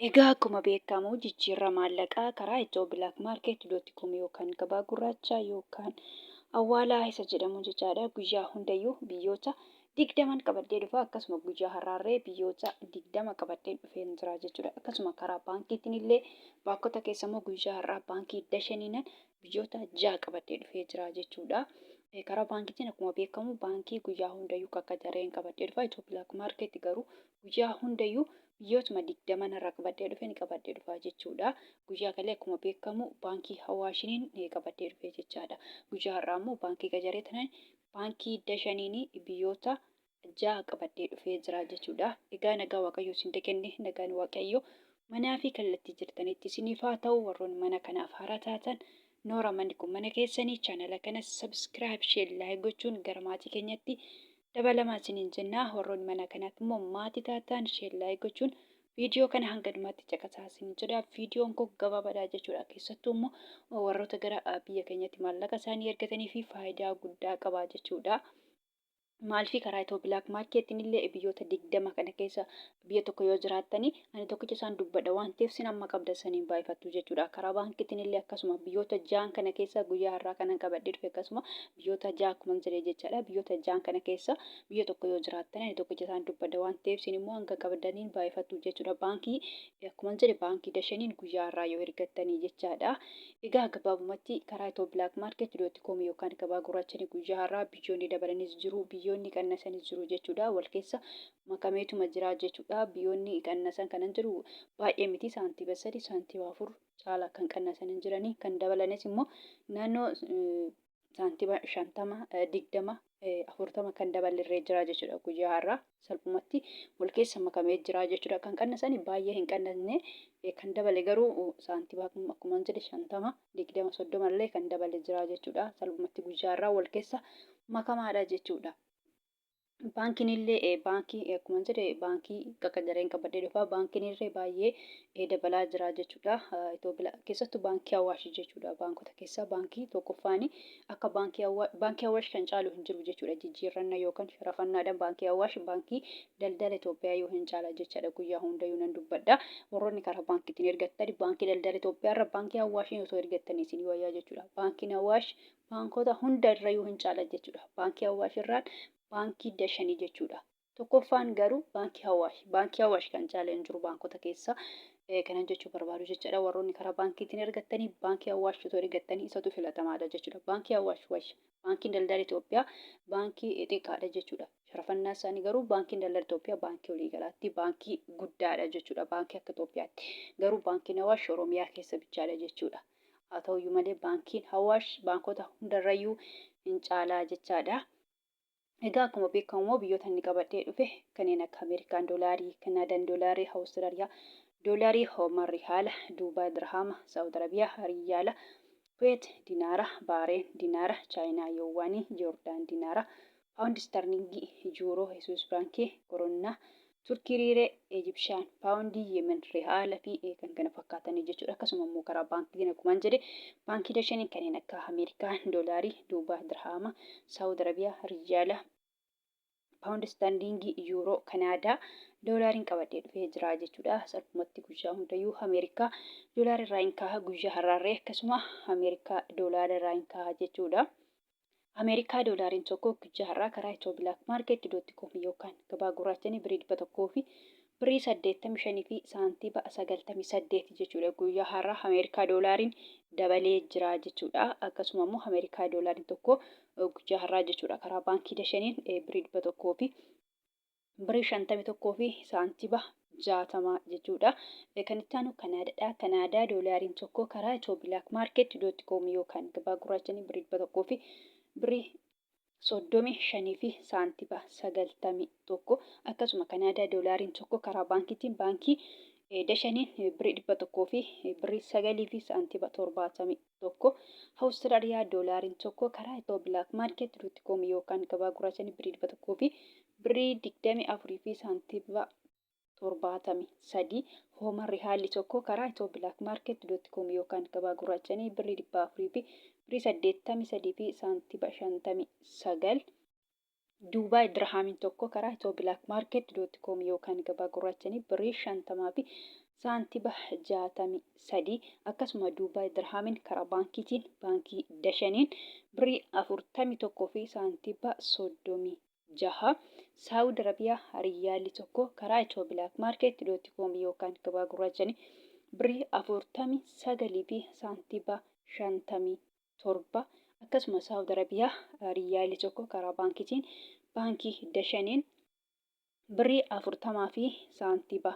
Egaa akkuma beekamu jijjiirraa maallaqaa karaa iddoo black market dot com yookaan gabaa gurraacha yookaan awwaalaa isa jedhamu jechaadha. Guyyaa hundayyuu biyyoota 20n qabadhee dhufa, akkasuma guyyaa har'aarree biyyoota 20 qabadhee dhufeen jira jechuudha. Akkasuma karaa baankiitiin illee baankota keessa immoo guyyaa har'aa baankii Dashaniinan biyyoota 6 qabadhee dhufee jira jechuudha. Karaa baankiitiin akkuma beekamu baankii guyyaa hundayyuu kakkajareen qabadhee dhufa. Itoo black market garuu guyyaa hundayyuu biyyootuma 20n har'a qabadhee dhufe ni qabadhee dhufa jechuudha. Guyyaa kalee akkuma beekamu baankii Hawaashiniin qabadhee dhufe jechaadha. Guyyaa har'aa immoo baankii Qajaree tanaan baankii Dashaniin biyyoota 6 qabadhee dhufee jira jechuudha. Egaa nagaa Waaqayyoo isin kenne, nagaan Waaqayyoo manaa fi kallattii jirtanitti isiniif haa ta'u. Warroonni mana kanaaf haaraa taatan, noora, manni kun mana keessanii, chaanala kana subscribe, share, like gochuun gara maatii keenyatti dabalamaa isiniin jenna. Warroonni mana kanaaf immoo maatii taatan, share, like gochuun viidiyoo kana hanga dhumaatti caqasaa isiniin jedha. Viidiyoon kun gabaabaadha jechuudha. Keessattuu immoo warroota gara biyya keenyatti maallaqa isaanii ergatanii fi faayidaa guddaa qaba jechuudha. Maalfi karaa itoo black marketiin illee biyyoota 20 kana keessa biyya tokko yoo jiraattanii, ani tokkicha isaan dubbadha waan ta'eef, sin amma qabda saniin baay'ifattu jechuudha. Karaa baankiitiin illee akkasuma biyyoota 6n kana keessa guyyaa har'aa kanan qabadhee dhufe, akkasuma biyyoota 6 akkuma jedhe jechaadha. Biyyoota 6n kana keessa biyya tokko yoo jiraattan, ani tokkicha isaan dubbadha waan ta'eef, sin immoo hanga qabdaniin baay'ifattu jechuudha. Baankii akkuma jedhe baankii Dashaniin guyyaa har'aa yoo ergattanii jechaadha. Egaa gabaabumatti karaa itoo black market dot com yookaan gabaa gurraachanii guyyaa har'aa biyyoonni dabalanis jiru, biyyoonni qannasanis jiru jechuudha. Wal keessa makameetuma jira jechuudha. Biyyoonni qannasan kanan jiru baay'ee miti, saantiiba 3, saantiiba 4 caala kan qannasan hin jiranii, kan dabalanis immoo naannoo saantiiba 50, 20, 40 kan dabalirree jira jechuudha. Guyyaa har'aa salphumatti wal keessa makamee jira jechuudha. Kan qannasani baay'ee hin qannasne, kan dabale garuu saantiiba akkuma jedhe 50, 20, 30 illee kan dabale jira jechuudha. Salphumatti guyyaa har'aa wal keessa makamaadha jechuudha. Baankiin illee baankii akkuma jedhe baankii qaqqajareen qabadhee dhufa. Baankiin illee baay'ee dabalaa jira jechuudha. Itoophiyaa keessattuu baankii Awaash jechuudha. Baankota keessaa baankii tokkoffaani akka baankii Awaash kan caalu hin jiru jechuudha. Jijjiirranna yookaan sharafannaadhaan baankii Awaash baankii daldala Itoophiyaa yoo hin caala jechaadha. Guyyaa hundayyuu nan dubbadha. Warroonni karaa baankiitiin ergattan baankii daldala Itoophiyaa irra baankii Awaashiin osoo ergattanii isin wayyaa jechuudha. Baankiin Awaash baankota hunda irrayyuu hin caala jechuudha. Baankii Awaash irraan baankii Dashanii jechuudha. Tokkoffaan garuu baankii Awaash. Baankii Awaash kan caala hin jiru baankota keessa. Kanan jechuu barbaadu jechuudha. Warroonni karaa baankiitiin ergattanii baankii Awaash osoo ergattanii isatu filatamaadha jechuudha. Baankii Awaash wayya. Baankiin daldala Itoophiyaa baankii xiqqaadha jechuudha. Sharafannaa isaanii garuu baankiin daldala Itoophiyaa baankii waliigalaatti baankii guddaadha jechuudha. Baankii akka Itoophiyaatti. Garuu baankiin Awaash Oromiyaa keessa bichaadha jechuudha. Haa ta'uyyuu malee baankiin Awaash baankota hundarrayyuu hin caalaa jechaadha. Egaa akkuma beekamu immoo biyyoota inni qabadhee dhufe kanneen akka Ameerikaan doolaarii, Kanaadaan doolaarii, Awustiraaliyaa doolaarii, Hoomaan rihaala, Duubaay dirhaama, Saawud Arabiyaa riyaala, Kuweet dinaara, Baareen dinaara, Chaayinaa yoowwaanii, Joordaan dinaara, Paawundi istarliingii, Yuuroo, Swiss firaankii, Koronnaa, Turkii riiree, Ejibshaan paawundii, Yemen rihaala fi kan kana fakkaatanii jechuudha. Akkasuma immoo karaa baankiitiin akkuma jedhe baankii Dashanii kanneen akka Ameerikaa doolaarii, Duubaay dirhaama, Saawud Arabiyaa riyaala, paawundi istarliingii, Yuuroo, Kanaadaa doolaariin qabadhee dhufee jira jechuudha. Salphumatti guyyaa hundayyuu Ameerikaa doolaara irraa hin kaa'a, guyyaa har'aarree akkasuma Ameerikaa doolaara irraa hin kaa'a jechuudha. Ameerikaa doolaariin tokko guyyaa har'aa karaa itoo black market dot com yookaan gabaa gurraachanii birrii 100 fi birrii 85 fi saantiiba 98 jechuudha. Guyyaa har'aa Ameerikaa doolaariin dabalee jira jechuudha. Akkasuma immoo Ameerikaa doolaariin tokko guyyaa har'aa jechuudha karaa baankii Dashaniin birrii 100 fi birrii 51 fi saantiba 60 jechuudha. Kan itti aanu Kanaadaadha. Kanaadaa doolaariin tokko karaa itoo black market dot com yookaan gabaa gurraachanii birrii 100 fi birrii 35 fi saantiba 91. Akkasuma Kanaadaa doolaariin tokko karaa baankiitiin baankii Dashaniin birrii 100 fi birrii 9 fi saantiba 71. Awustiraaliyaa doolaariin tokko karaa itoo black market dot com yookaan gabaa gurraachanii birrii 100 fi birrii 24 fi saantiba 73. Hooman rihaalli tokko karaa itoo black market dot com yookaan gabaa gurraachanii birrii 400 fi birrii 83 fi saantiba 59. Duubaay dirhaamiin tokko karaa itoo black market dot com yookaan gabaa gurraachanii birrii 50 fi saantiba 63. Akkasuma Duubaay Dirhaamiin karaa baankiitiin baankii Dashaniin birrii 41 fi saantiba 36. Saawud Arabiyaa Riyyaalli tokko karaa Itiyoo Black Market dot com yookaan gabaa gurraachanii birrii 49 fi saantiba 57. Akkasuma Saawud Arabiyaa Riyyaalli tokko karaa baankiitiin baankii Dashaniin birrii 40 fi saantiba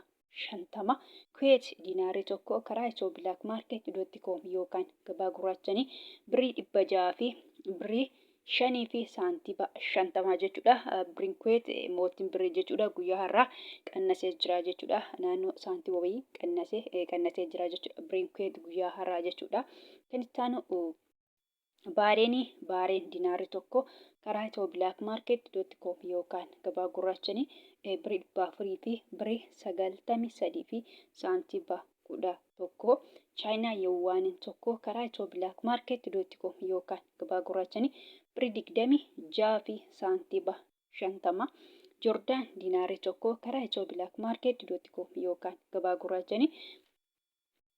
50. Kuweet diinaarri tokko karaa Itiyoo Black Market dot com yookaan gabaa gurraachanii birrii 600 fi birrii 5 fi saantiba 50 jechuudha. Birriin Kuweet mootiin birrii jechuudha, guyyaa har'aa qannasee jira jechuudha. Naannoo saantiba wayii qannasee jira jechuudha. Birriin Kuweet guyyaa har'aa jechuudha. Kan itti aanu Baareenii, Baareen dinaarri tokko karaa Itiyoo Black Market dot com yookaan gabaa gurraachanii birrii 400 fi birrii 93 fi saantiba 11. Chaayinaa Yawwaaniin tokko karaa Itiyoo Black Market dot com yookaan gabaa gurraachanii birrii 26 fi saantiba 50. Jordaan dinaarri tokko karaa Itiyoo Black Market dot com yookaan gabaa gurraachanii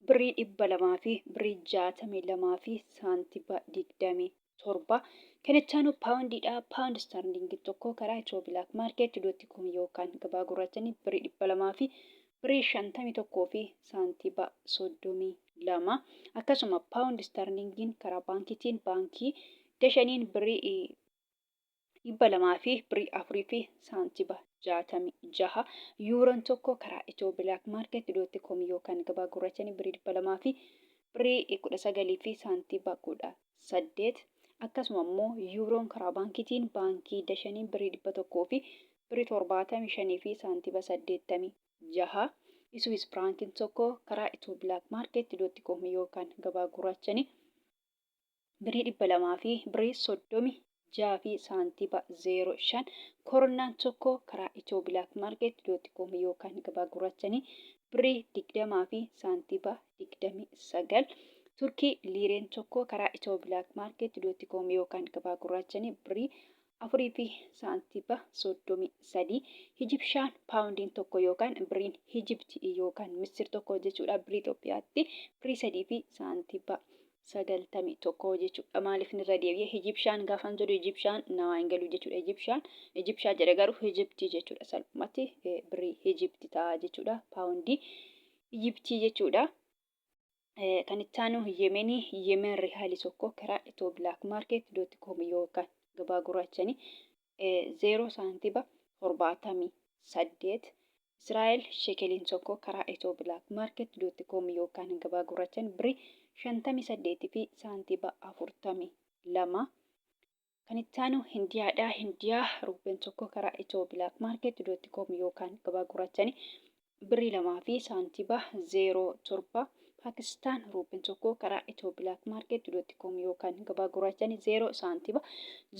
birrii 200 fi birrii 62 fi saantiba 27. Kan itti aanu paawundiidha. Paawundi istaarliingii tokko karaa Itiyoo Black Market dot com yookaan gabaa gurraachanii birrii 200 fi birrii 51 fi saantiba 32. Akkasuma paawundi istaarliingiin karaa baankiitiin baankii Dashaniin birrii 200 fi birrii 4 fi saantiba 66. Yuuroon tokko karaa Itiyoo Black Market dot com yookaan gabaa gurraachanii birrii 200 fi birrii 19 fi saantiba 18. Akkasuma immoo yuuroon karaa baankiitiin baankii Dashaniin birrii 100 fi birrii 75 fi saantiba 86. Iswiis Firaankiin tokko karaa Itiyoo Black Market dot com yookaan gabaa gurraachanii birrii 200 fi birrii 36 fi saantiba 05. Koronaan tokko karaa Itiyoo Black Market dot com yookaan gabaa gurraachanii birrii 20 fi saantiba 29. Turkii liireen tokko karaa Itiyoo Black Market dot com yookaan gabaa gurraachanii birrii 4 fi saantiba 33. Hijibshaan paawundiin tokko yookaan birriin Hijibti yookaan Misir tokko jechuudha, birrii Itoophiyaatti birrii 3 fi saantiba 91 jechuudha. Maaliif irra deebi'e? Hijibshaan gaafan jedhu Hijibshaan namaa hin galu jechuudha. Hijibshaan Hijibshaa jedhe, garuu Hijibtii jechuudha. Salphumatti birrii Hijibti ta'a jechuudha. Paawundii Hijibtii jechuudha. Kan itti aanu Yemenii, Yemen rihaali tokko karaa Itiyoo Black Market dot com yookaan gabaa gurraachanii 0 saantiba 78. Israa'el shekeliin tokko karaa Itiyoo Black Market dot com yookaan gabaa gurraachan birrii 58 fi saantiba 42. Kan itti aanu Hindiyaadha. Hindiyaa ruupeen tokko karaa Itiyoo Black Market dot com yookaan gabaa gurraachanii birrii 2 fi saantiba 07. Paakistaan ruupeen tokko karaa Itiyoo Black Market dot com yookaan gabaa gurraachanii 0 saantiba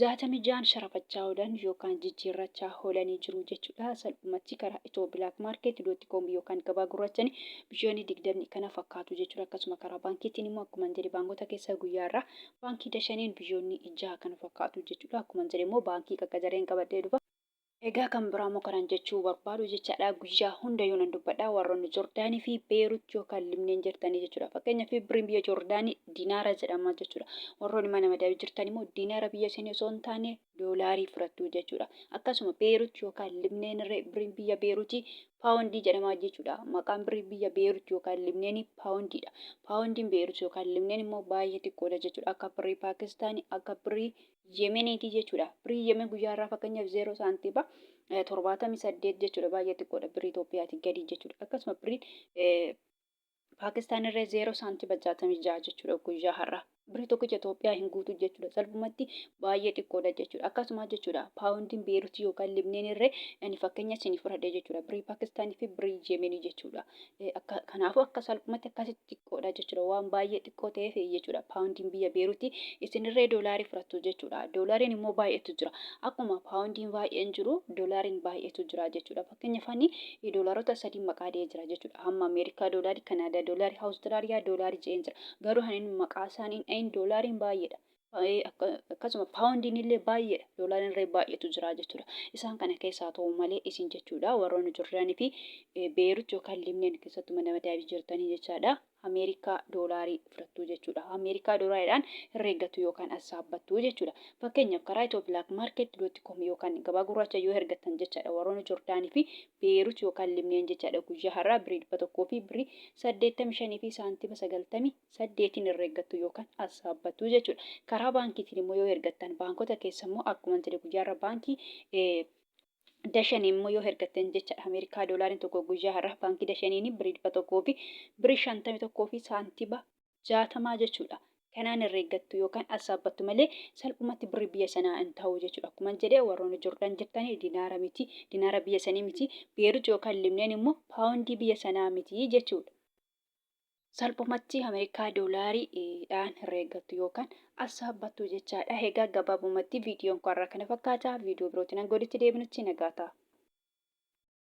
66 sharafachaa oolan yookaan jijjiirrachaa oolanii jiru jechuudha. Salphumatti karaa Itiyoo Black Market dot com yookaan gabaa gurraachanii biyyoonni 20 kana fakkaatu jechuudha. Akkasuma karaa baankiitiin immoo akkuma jedhe baankota keessa guyyaa irraa baankii Dashaniin biyyoonni 6 kana fakkaatu jechuudha. Akkuma jedhe immoo baankii qaqqajareen qabadhee dhufa. Egaa kan biraa immoo kanan jechuu barbaadu jechaadha, guyyaa hundayyuu nan dubbadha, warroonni Joordaanii fi Beerut yookaan Libneen jirtanii jechuudha. Fakkeenyaaf birriin biyya Joordaanii dinaara jedhama jechuudha. Warroonni mana madabii jirtan immoo dinaara biyya isinii osoo hin taane doolaarii fudhattu jechuudha. Akkasuma Beerut yookaan Libneen irree birriin biyya Beerutii paawondii jedhama jechuudha. Maqaan birrii biyya Beerut yookaan Libneenii paawondiidha. Paawondiin Beerut yookaan Libneen immoo baay'ee xiqqoodha jechuudha. Akka birrii Paakistaanii, akka birrii Yemeniiti jechuudha. Birrii Yemen guyyaa irraa fakkeenyaaf 0 saantiba 78 jechuudha. Baay'ee xiqqoodha birrii Itoophiyaatii gadi jechuudha. Akkasuma birriin Paakistaan irree 0 saantiba 66 jechuudha guyyaa har'aa. Birrii tokkicha Itoophiyaa hin guutu jechuudha. Salphumatti baay'ee xiqqoodha jechuudha. Akkasuma jechuudha paawundiin Beerutii yookaan Libneen irree ani fakkeenya isinii fudhadhe jechuudha. Birrii Paakistaanii fi birrii Yemenii jechuudha. Akka kanaafuu akka salphumatti akkasitti xiqqoodha jechuudha. Waan baay'ee xiqqoo ta'eef jechuudha. Paawundiin biyya Beerutii isinirree doolaarii fudhattu jechuudha. Doolaariin immoo baay'eetu jira. Akkuma paawundiin baay'een jiru doolaariin baay'eetu jira jechuudha. Fakkeenyaaf ani doolaarota sadii maqaa dhahee jira jechuudha. Hamma Ameerikaa doolaarii, Kanaadaa doolaarii, Awustiraaliyaa doolaarii jedheen jira. Garuu ani maqaa isaanii hin dhahin, doolaariin baay'eedha. Akkasuma paawundiin illee baay'eedha. Doolaariin illee baay'eetu jira jechuudha. Isaan kana keessaa ta'u malee isin jechuudha warroonni Jordaanii fi Beerut yookaan Libneen keessattuu mana madaamii jirtanii jechaadha. Ameerikaa doolaarii fudhattu jechuudha. Ameerikaa doolaariidhaan herreeggattu yookaan assaabbattu jechuudha. Fakkeenyaaf karaa Itiyoo Black Market dot com yookaan gabaa gurraacha yoo hergattan jechaadha. Warroonni Jordaanii fi Beerut yookaan Libneen jechaadha guyyaa har'aa birrii 100 fi birrii 85 fi saantima 98n herreeggattu yookaan assaabbattu jechuudha. Karaa baankiitiin immoo yoo hergattan baankota keessa immoo akkuma jedhe guyyaa har'aa baankii Dashanii immoo yoo hergattan jechaadha. Ameerikaa doolaariin tokko guyyaa har'aa baankii Dashaniin birrii 100 fi birrii 51 fi saantima 60 jechuudha. Kanaan herreeggattu yookaan assaabbattu malee salphumatti birri biyya sanaa hin ta'u jechuudha. Akkuma jedhee warroonni Jordaan jirtanii dinaara miti, dinaara biyya sanii miti, Beerut yookaan Libneen immoo paawundii biyya sanaa miti jechuudha. Salphumatti Ameerikaa doolaarii dhaan herreeggattu yookaan assaabbattu jechaadha. Egaa gabaabumatti viidiyoon koo har'aa kana fakkaata. Viidiyoo birootiin hanga walitti deebinutti nagaa ta'a.